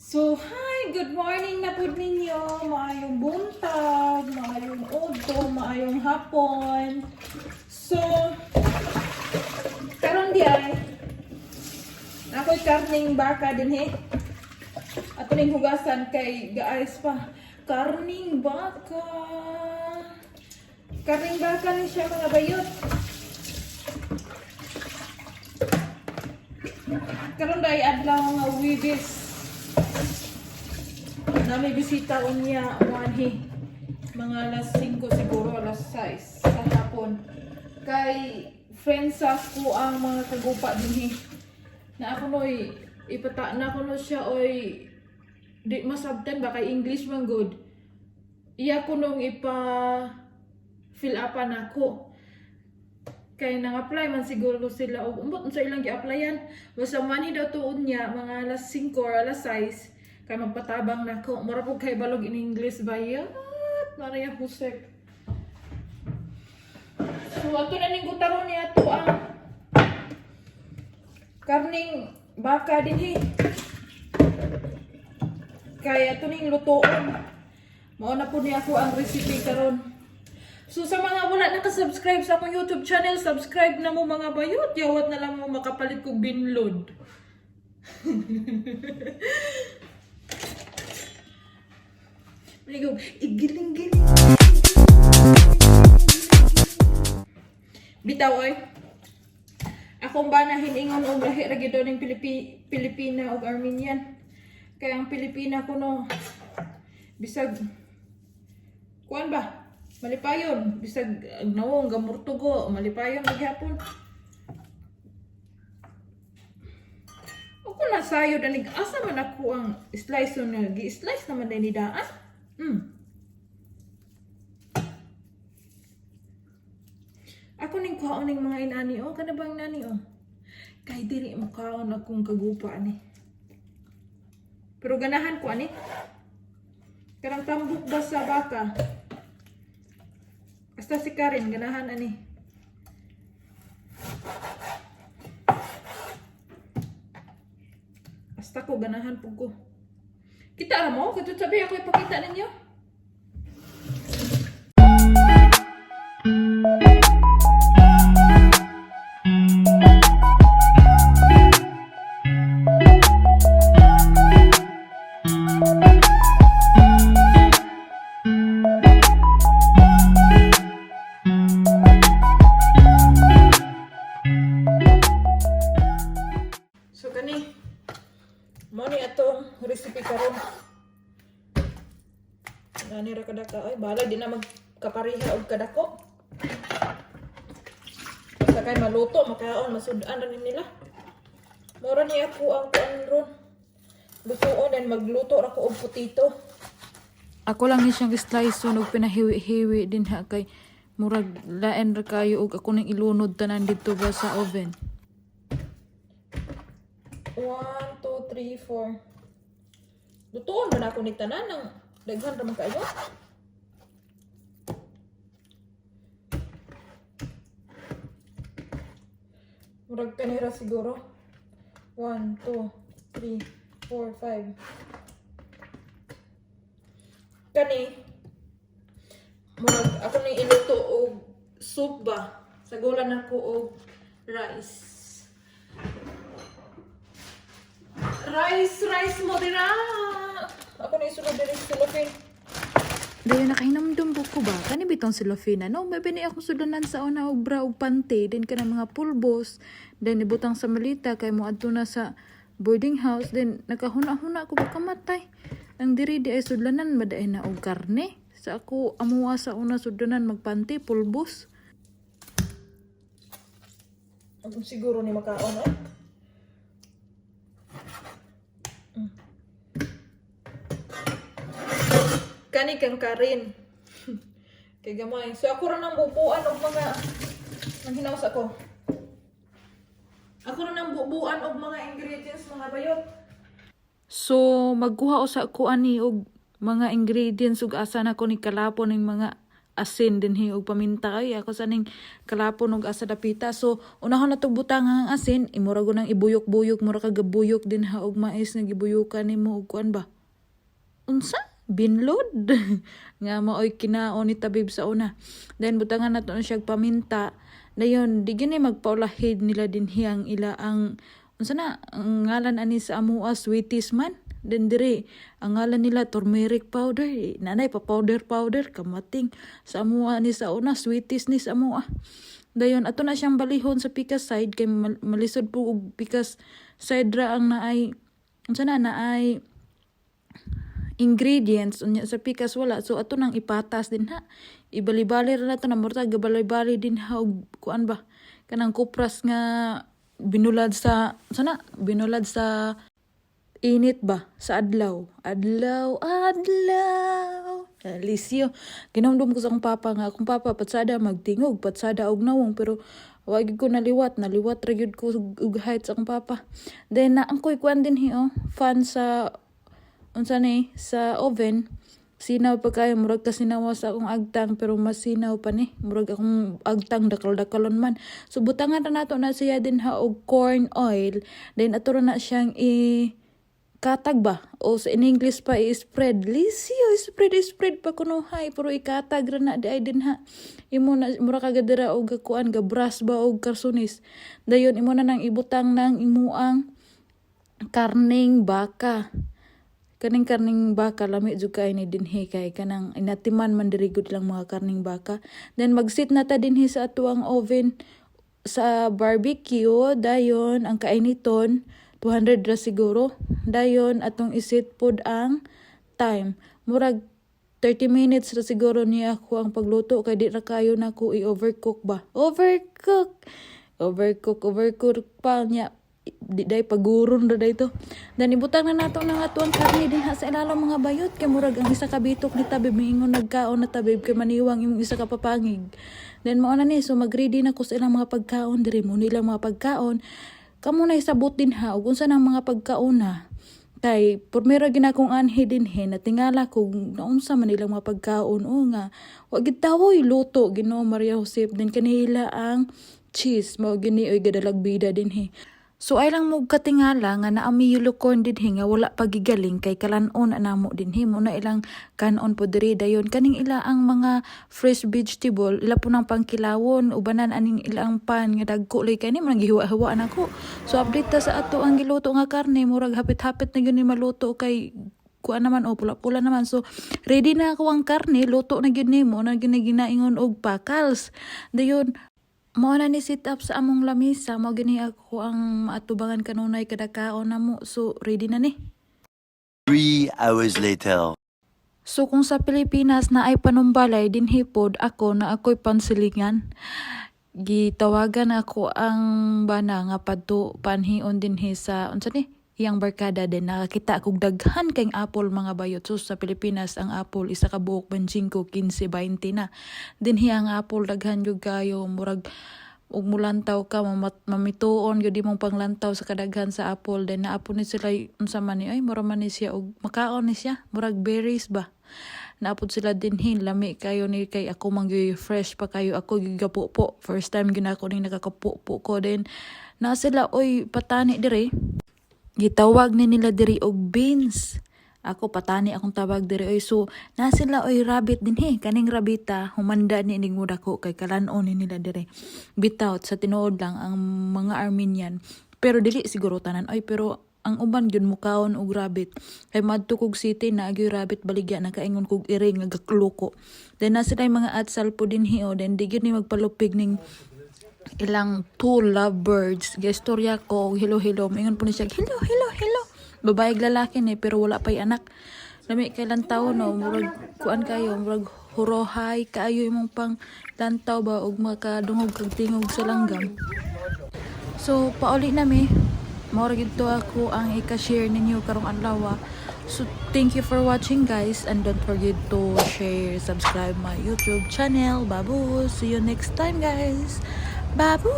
So, hi! Good morning na po ninyo! Maayong buntag, maayong udto, maayong hapon. So, karon di ay, ako'y karning baka din he. Ato ning hugasan kay gaayos pa. Karning baka. Karning baka ni siya, mga bayot. Karon dai adlaw nga Webes. Nami bisita unya wanhi mga alas 5 siguro, alas 6 sa hapon. Kay friends sa ko ang mga kagupa dinhi. Na ako noy ipata na ko no siya oy, di masabtan ba kay English man good. Iya ko nung ipa fill upan ako. Kay nang-apply man siguro sila og umbot sa ilang gi-applyan. Basta money daw tuon niya mga alas 5 or alas 6 kay magpatabang nako. Mura pud kay balog in English bayat. Maria Jose. So ato na ning gutaron niya to ang karning baka dinhi. Kay ato ning lutoon. Mao na po niya ako ang recipe karon. So sa mga wala naka-subscribe sa akong YouTube channel, subscribe na mo, mga bayot. Yawat na lang mo makapalit kog binlod. Manigo, igiling-giling. Bitaw oy. Akong bana hiningon og lahi ra gyud ning Pilipina ug Armenian. Kaya ang Pilipina kuno bisag kuan ba? Malipayon bisag nawong gamurtugo, malipayon maghapon. Ako na sayo danig asa man ako ang slice na gi-slice naman din ni daan. Ako ning kuhaon ning mga inani oh, kana bang nani oh. Kay dili mo kaon akong kagupa ani. Pero ganahan ko ani. Kanang tambok ba sa baka? Basta si Karen ganahan ani. Basta ko ganahan pug ko. Kita ra mo, katut sabi ako ipakita ninyo. So kani mo ni atong recipe karon. Nani ra kadaka ay bahala di na magkapariha og kadako. Basta kay maluto, makaon, masud-an ra ni nila. Mora ni ako ang kuan ron. Lutuon and magluto ra ko og putito. Ako lang ni siyang slice og pinahiwi-hiwi din ha kay murag lain ra kayo og ako ning ilunod tanan didto ba sa oven. 1, 2, 3, 4. Lutuon ba na ako ni tanan ng daghan ra man kaayo? Murag kanira siguro. 1, 2, 3, 4, 5. Kani, murag ako ni iluto og soup ba. Sagulan ako og rice. Rice, rice mo dira. Ako na isulod diri sa cellophane. Dayon nakahinumdum po ko ba kani bitong silofina no may bini akong sudanan sa una og bra og pante din kanang mga pulbos, then ibutang sa malita kay moadto na sa boarding house. Then nakahuna-huna ko ba, kamatay ang diri di ay sudlanan madaay na og karne sa ako amuha sa una sudanan magpante pulbos. Ako siguro ni makaon eh. Kani kang Karin. Kay gamay. So ako ra nang bubuan og mga nang hinaus ako. Ako ra nang bubuan og mga ingredients, mga bayot. So magkuha usa ko ani og mga ingredients ug asa na ko ni kalapon ning mga Asin dinhi og paminta ay ako sa ning kalapon og asa dapita. So unahon na butang ang asin, imura ko nang ibuyok-buyok, mura ka gabuyok din ha og mais nga gibuyukan nimo og kuan ba, unsa, binlod nga maoy kinaon ni tabib sa una. Then butangan nato na siya og paminta. Dayon di gini magpaulahid nila dinhi ang ila ang unsa na ang ngalan ani sa amoa, sweeties man. Then diri ang ngalan nila turmeric powder. Eh, nanay pa powder powder kamating sa amoa ni sa una, sweeties ni sa amoa. Dayon ato na siyang balihon sa pikas side kay malisod po og pikas side ra ang naay unsa na naay ingredients, unya sa pikas wala. So ato nang ipatas din ha, ibalibali ra nato na murta gabalibali din ha og kuan ba, kanang kupras nga binulad sa sana, binulad sa init ba sa adlaw, adlaw, adlaw. Lisyo ginomdom ko sa akong papa nga akong papa patsada magtingog, patsada og nawong, pero wa gyud ko naliwat, naliwat ra gyud ko og height sa akong papa. Then na ang koy kuan din hi, oh, fan sa unsa ni sa oven. Sinaw pa kayo, murag kasinawa sa akong agtang, pero mas sinaw pa ni, murag akong agtang dakal-dakalon man. So butangan na nato na siya din ha og corn oil. Then ato ra na siyang i katag ba o sa in English pa i-spread. Lisyo, spread spread pa kunuhay, pero ikatag ra na di ay din ha. Imo na mura ka gadira og kuan, ga brush ba og karsunis. Dayon imo na nang ibutang nang imuang karning baka. Kaning karning baka lami jud kay ni dinhi kay kanang inatiman man diri gud lang mga karning baka. Then mag-set na ta dinhi sa atuang oven sa barbecue. Dayon ang kainiton 200 ra siguro. Dayon atong iset pod ang time, murag 30 minutes ra siguro niya ako ang pagluto kay di ra kayo nako i-overcook ba, overcook, overcook, overcook pa niya, di day paguron ra day to. Then ibutang na nato ng atuang karne dinha sa ilalom, mga bayot, kay murag ang isa ka bitok ni tabib miingon nagkaon na tabib kay maniwang imong isa ka papangig. Then mao na ni. So mag-ready na ko sa ilang mga pagkaon diri mo nilang mga pagkaon. Kamo na isabot din ha ug unsa nang mga pagkaon na kay pormera ginakong anhi dinhi, natingala kung naunsa man ilang mga pagkaon o nga wa gid tawoy luto. Ginoo Maria Josep. Din kanila ang cheese mao gini oy gadalag bida dinhi. So ay lang mo katingala nga naami unicorn dinhi nga wala pagigaling kay kalan-on na namo dinhi mo na ilang kanon po diri. Dayon kaning ila ang mga fresh vegetable, ila po nang pangkilawon ubanan aning ilang pan nga dagko lay kay ni mo gihiwa-hiwa nako. So update ta sa ato ang giluto nga karne, murag hapit-hapit na gyud ni maluto kay kuan naman o pula-pula naman. So ready na ako ang karne, luto na gyud nimo na gyud ginaingon og pakals. Dayon mao na ni sit up sa among lamisa, mao gini ako ang maatubangan kanunay kada kaon namo. So ready na ni. 3 hours later. So kung sa Pilipinas na ay panumbalay, dinhi pod ako na ako'y pansilingan. Gitawagan ako ang bana nga padto panhion dinhi sa unsa ni iyang barkada din. Nakakita akong daghan kay apple, mga bayot. So sa Pilipinas ang apple isa ka buok 25, 15, 20 na. Dinhi ang apple daghan jud kayo, murag ug mulantaw ka mamituon gyud imong panglantaw sa kadaghan sa apple. Then naapo ni sila unsa man ni ay mura man ni siya og makaon ni siya, murag berries ba. Naapod sila dinhi, lami kayo ni kay ako man gyud fresh pa kayo ako gigapupo. First time gyud ako ning nakakapupo ko. Then na sila oy patani dire. Gitawag ni nila diri og beans. Ako patani akong tawag diri oy. So na sila oy rabbit dinhi. Kaning rabita humanda ni inig mo dako kay kalan-on ni nila diri. Bitaw sa tinuod lang ang mga Armenian. Pero dili siguro tanan oy, pero ang uban gyud mukaon og rabbit. Kay madto kog city na agyoy rabbit baligya, nakaingon kog iri nga gakloko. Then na sila mga atsal po dinhi o. Then di gyud ni magpalupig ning ilang two lovebirds. Gaistorya ko, hello, hello. Mingon po ni siya, "Hello, hello, hello." Babae lalaki ni, pero wala pa'y anak. Lami kay lantaw no, murag kuan kayo, murag hurohay kaayo imong pang lantaw ba ug makadungog kag tingog sa langgam. So pauli nami. Mao ra gid to ako ang ika-share ninyo karong adlaw. So thank you for watching, guys, and don't forget to share, subscribe my YouTube channel. Babu, see you next time, guys. Babu.